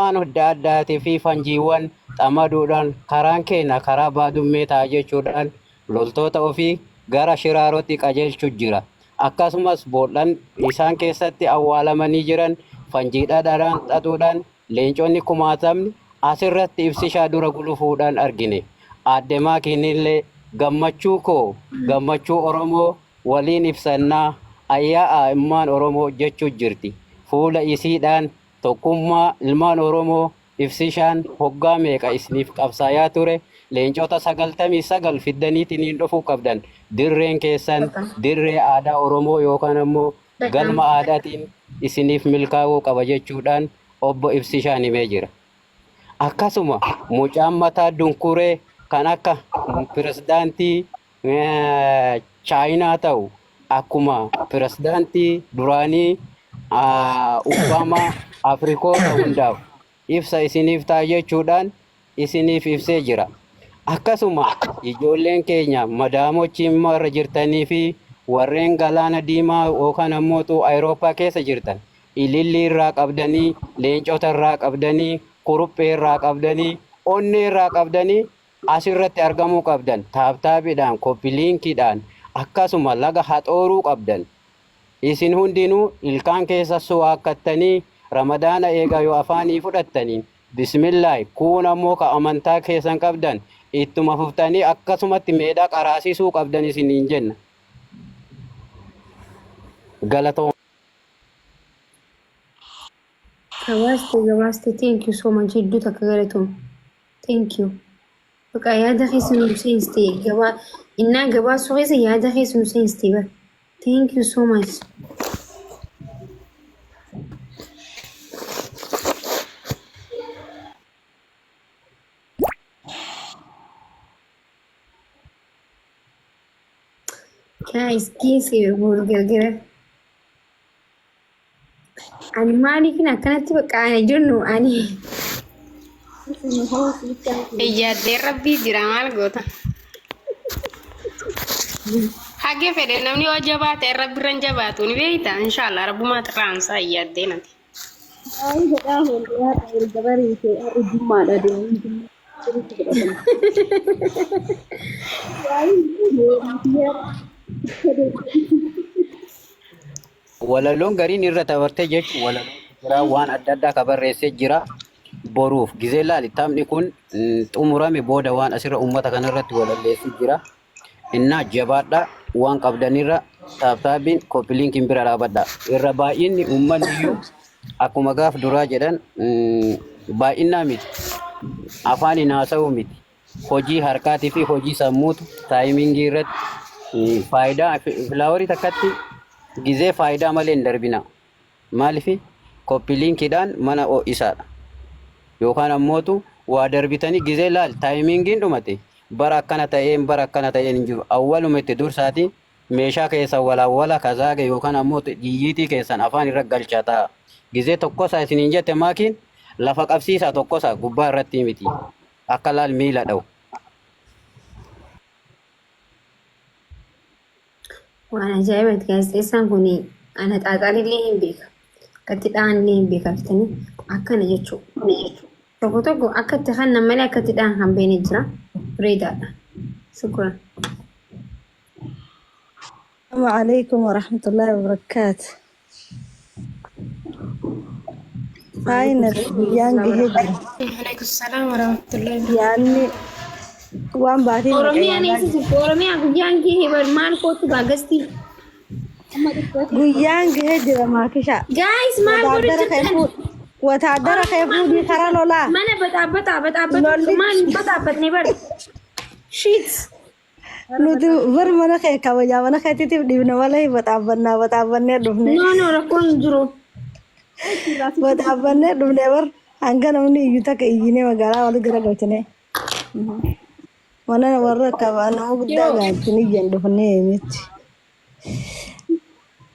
Waan adda addaatii fi fanjiiwwan xamaduudhaan karaan keenya karaa Baadummee ta'a jechuudhaan loltoota ofii gara Shiraarotti qajeelchu jira. Akkasumas bool'an isaan keessatti awwaalamanii jiran fanjii dhadhaan xaxuudhaan leenconni kumaatamni asirratti ibsishaa dura gulufuudhaan argine. Aadde Maakiinillee gammachuu koo gammachuu Oromoo waliin ibsannaa ayyaa'aa ilmaan Oromoo jechuu jirti. Fuula isiidhaan Tokkummaa ilmaan Oromoo Ibsishaan hoggaa meeqa isiniif qabsaayaa ture leencota 99 fiddaniitiniin dhufuu qabdan dirreen keessan dirree aadaa Oromoo yookaan ammoo galma aadaatiin isiniif milkaa'uu qaba jechuudhaan obbo Ibsishaan himee jira. Akkasuma mucaan mataa dunkuree kan akka pirezidaantii Chaayinaa ta'u akkuma pirezidaantii duraanii Obaamaa Afrikoota hundaaf ibsa isiniif ta'a jechuudhaan isiniif ibsee jira. Akkasuma ijoolleen keenya madaamochi irra jirtanii fi warreen galaana diimaa yookaan ammoo Awurooppaa keessa jirtan ilillii irraa qabdanii, leencota irraa qabdanii, kuruphee irraa qabdanii, onnee irraa qabdanii as irratti argamuu qabdan taaptaabiidhaan, koppiliinkiidhaan, akkasuma laga haxooruu qabdan. Isin hundinuu ilkaan keessa suwaakkattanii Ramadaana eega yoo afaanii fudhattanii bismillaahi kuun ammoo ka amantaa keessan qabdan ittuma fuftanii akkasumatti meedaa qaraasisuu qabdan isiniin jenna. Galatoomaa. Gabaaste gabaaste thank you so much hedduu takka galatoom. Thank you. Baqa yaada keessa nu seenste gabaa innaa gabaasuu keessa yaada keessa nu seenste bar. Thank you so much. Guys, geesse boru gargara. Ani maaliifin akkanatti bakka ani jennu ani Iyyaaddeen rabbii jira maal goota? Hage fedhe namni yoo jabaa ta'e rabbi irra hin jabaatu ni beekta inshaallah rabbumaa xirraansaa iyyaaddeen ati. Waa'ee godhaa hoollee har'a erga bariite har'i jimmaadha deemuun jimmaa sirriitti fudhatama. Waa'ee Walaloon gariin irra tabartee jechuun walaloon jira waan adda addaa ka barreessee jira. Boruuf gizee laali taphni kun xumurame booda waan asirra uummata kanarratti walalleessuu jira. Innaa jabaadha waan qabdanirra taaptaabiin koppiliinkiin bira dhaabadha. Irra baay'inni uummanni iyyuu akkuma gaaf duraa jedhan baay'innaa miti. Afaan hin haasa'uu miti. Hojii harkaatii fi hojii sammuutu taayimingii irratti faayidaa filaawarii takkatti gizee faayidaa malee hin darbina. Maaliif koppii liinkiidhaan mana ho'isaadha. Yookaan ammootu waa darbitanii gizee laal taayimingiin dhumate bara akkana ta'een bara akkana ta'een hin jiru. Awwaluma itti dursaati meeshaa keessan walaawwala kazaage yookaan ammoo xiyyiitii keessan afaan irra galchaa ta'a. Gizee tokkosaa isiniin jette maakiin lafa qabsiisaa tokkosaa gubbaa irratti miti. Akka laal miila dhawu. Waan ajaa'ibaati gaazexeessaan kun ana xaaxaalillee hin beeka. Akkatti dha'anillee hin beeka jettanii akkana jechuudha. Tokko tokko akka itti kannan malee akka itti dha'an kan beekne jira. Bareedaadha. Shukran. Assalamu alaikum warahmatullahi wabarakatuh. Final guyyaan gahee jira. Waalaikum salaam warahmatullahi wabarakatuh. Yaanni waan baatii meeqa Oromiyaan yaadaa eessa jirti? Oromiyaa guyyaan gahee bar maal kootu gaagastii? Guyyaan gahee jira maakisha. Guys maal godhu Wataadara kee jirtan? fuudhi. Wataadara kee fuudhii karaa lolaa. Mana baxaabbataa baxaabbatu Lolli maal hin baxaabbatne bar. Shit. Nuti bar mana kee kabajaa mana keetiitiif dhiibna malee baxaabbannaa baxaabbannee dhufne. No no rakkoon hin jiru. Baxaabbannee dhufne bar hanga namni iyyu takka iyyinee magaalaa wal gara galchine. Mana warra akka nama guddaa Yoo gaachin iyyan dhufnee miti.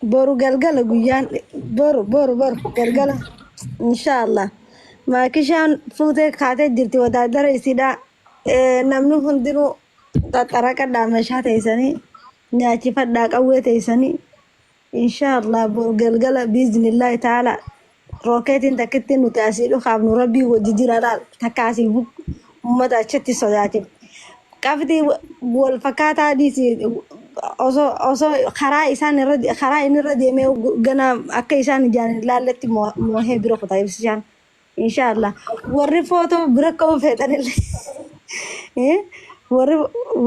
Boru galgala guyyaan boru boru boru galgala inshaallah. Maakishaan fuutee kaatee jirti wataadara isiidhaa. Namni hundinuu xaxxaraqadhaa meeshaa teessanii nyaachifadhaa qawwee teessanii inshaallah boru galgala biiznillaahi ta'ala Rookeetiin takkitti nuti asii dhukaafnu rabbii wajji jira laal takka asii uummata achitti sodaachifte. Qabxii wal fakkaataa dhiisi, osoo karaa isaan irra karaa inni irra deemee gana akka isaan ijaan hin laalletti moohee bira kutaa ibsishaan. Inshaallah warri footoo bira ka'uu feetanillee,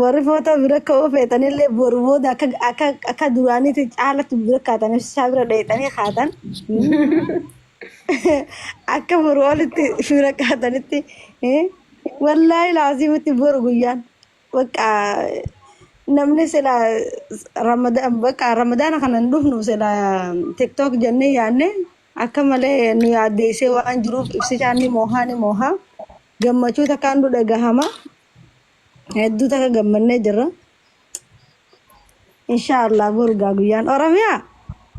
warri footoo bira ka'uu feetanillee, boru booda akka duraaniitti caalatti bira kaatan, ibsishaa bira dheeyxanii kaatan, akka boru olitti bira kaatanitti. Wallaahi laazimitti boru guyyaan bakka namni sila Ramadaan, bakka Ramadaana kana hin dhufnu sila TikTok jennee yaadne, akka malee nu yaaddeessee waan jiruuf, ibsishaan ni moohaa, ni moohaa. Gammachuu takkaan nu dhagahama, hedduu takka gammannee jirra. Inshaallah boru gaa guyyaan Oromiyaa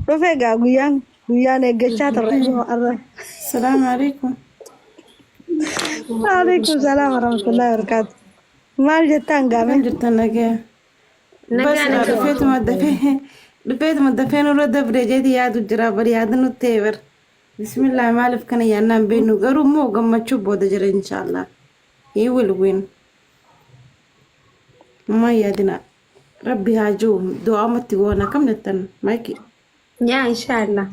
dhufe, gaa guyyaan eeggachaa turre har'a. السلام عليكم. Waalaikum salaam warahmatullahi wabarakatuh. Maal jettaan gaame? Kan jirtan nagaya? Bas Nagaa, nagaa. Dhufeetuma dafee nurra dabre jeeti yaadu jira bar, yaada nutti ta'e bar. Bismillah, maaliif kana yaannaan beeknu, garuu immoo gammachuu booda jira inshaallah. He will win. Amma yaadina. Rabbi haa jiru, du'aamatti goona, kam jettan maayiki? Yaa inshaallah.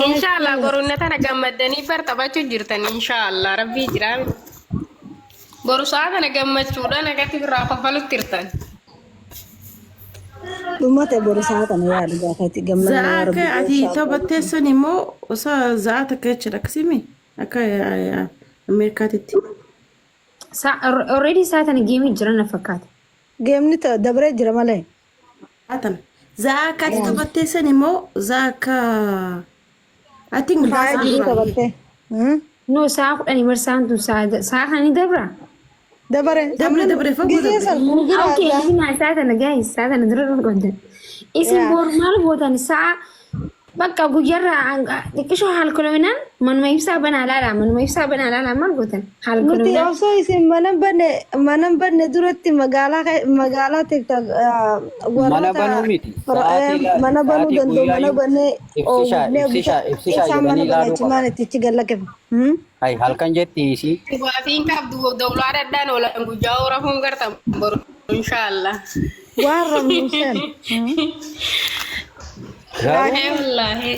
Inshaallah borunna tana gammaddanii bar taphachuu jirtan, inshaallah rabbii jiraa. Boru sa'a tana gammachuudhaan akkatti birraa koffalutti jirtan. Dhumate boru sa'a kana yaadu gaafatti gammannee Za'aa yaa akka rabbi. Ati taphatteessan immoo osoo za'aa takka jechuudha, akkasimi akka Ameerikaatitti. Already sa'a tana geemii jira na fakkaata. Geemni dabree jira malee. Za'aa tana. Za'aa akka ati taphatteessan immoo za'aa akka I think Faaya za'aa jiru dura. taphattee. No, sa'a 10 marsaan tun sa'a kana ni dabra. Dabare. Dabre, dabre, fagoo Gizee dabre. san nu bira. Okay, isin sa'a tana guys, sa'a tana dura dhufu qabdan. Isin boru maal gootan? Sa'a bakka guyyaarra xiqqishoo halkolominaan manuma ibsaa banaa laala, manuma ibsaa banaa laala, maal gootan Nuti halkolominaan? osoo isin mana banne duratti magaalaa TikTok Mana warroota banuu miti. Sa'aatii ilaali. mana banuu Sa'aatii danda'u mana guyyaayyuu bannee ibsishaa oomishnee ibsishaa ibsishaa isaan mana jedhanii ilaaluu banachi maal qaban. itti achi gallakeef. Hay halkan jetti isii. Dhugaatiin qabdu dawlaa dhadhaan oolan guyyaa rafuun gartan boru inshaallah. Waan rabnu sen. Garuu Ee wallaahi.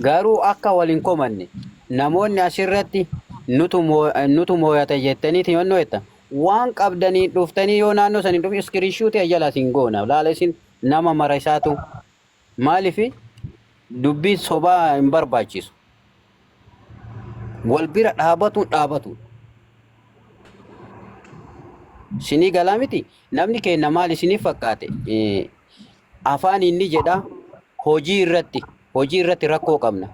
Garuu akka waliin komanne, namoonni asirratti nutu mooyata jettanii himannoo jettan, waan qabdanii dhuftanii yoo naannoo sanii dhufi screenshot jala isin goona laala, isin nama mara isaatu maaliif dubbii sobaa hin barbaachisu, wal bira dhaabatuun dhaabatu sinii galaa miti. Namni keenya maal isiniif fakkaate? Afaan inni jedha, hojii irratti rakkoo qabna.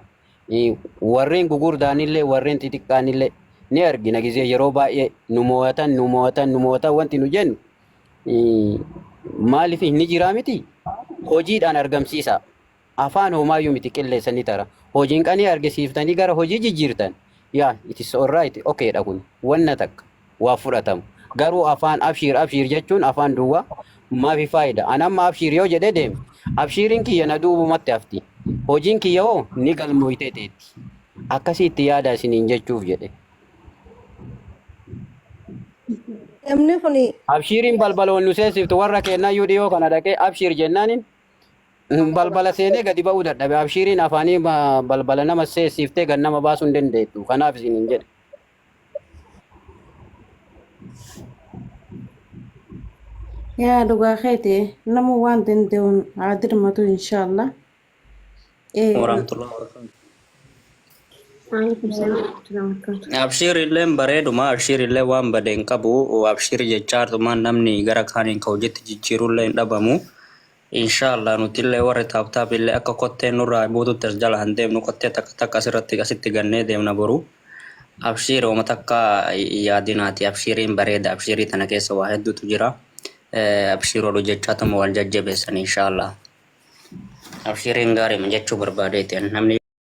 Warreen gugurdaanillee warreen xixiqqaanillee ni argina, gizee yeroo baay'ee nu mo'atan, nu mo'atan, nu mo'atan, wanti nu jennu maaliif ni jiraa miti, hojiidhaan argamsiisa. Afaan homaayyuu miti, qilleessa ni tara. Hojiin qanii argisiiftanii gara hojii jijjiirtan, yaa it is alright, okay dha, kun wanna takka waa fudhatamu. Garuu afaan abshiir abshiir jechuun afaan duwwaa maafi faayida? An amma abshiir yoo jedhee deeme, abshiiriin kiyya na duubumatti hafti, hojiin kiyya hoo ni galmooytee teetti. Akkasitti yaada isiniin jechuuf jedhe. Namni kun Abshiiriin balbaloon nu seensiftu warra kennayyuu dhiyoo kana dhaqee abshiir jennaaniin balbala seenee gadi ba'uu dadhabe. Abshiiriin afaanii balbala nama seessiftee gad nama baasuu hin dandeettu. Kanaaf isiniin jedhe. Yaa dhugaa keeti, nama waan danda'uun haa dirmatu inshaallah. Warahmatullahi wabarakatuh. Waalaikum salaam warahmatullahi wabarakatuh. Abshiir illeen bareeduma, abshiir illee waan bade hin qabu. Abshiir jechaartumaan namni gara kaaniin ka hojiitti jijjiirullee hin dhabamu. Inshaallah nuti illee warri tap tap illee akka kotteen nurraa buututti as jala hin deemnu, kottee takka takka asirratti asitti gannee deemna boru. Abshiir, oma takka yaadinaati, abshiiriin bareeda, abshiirii tana keessa waa hedduutu jira. Abshiir oduu jechaatuma wal jajjabeessan inshaallah. Abshiiriin gaariima jechuu barbaadeeti namni.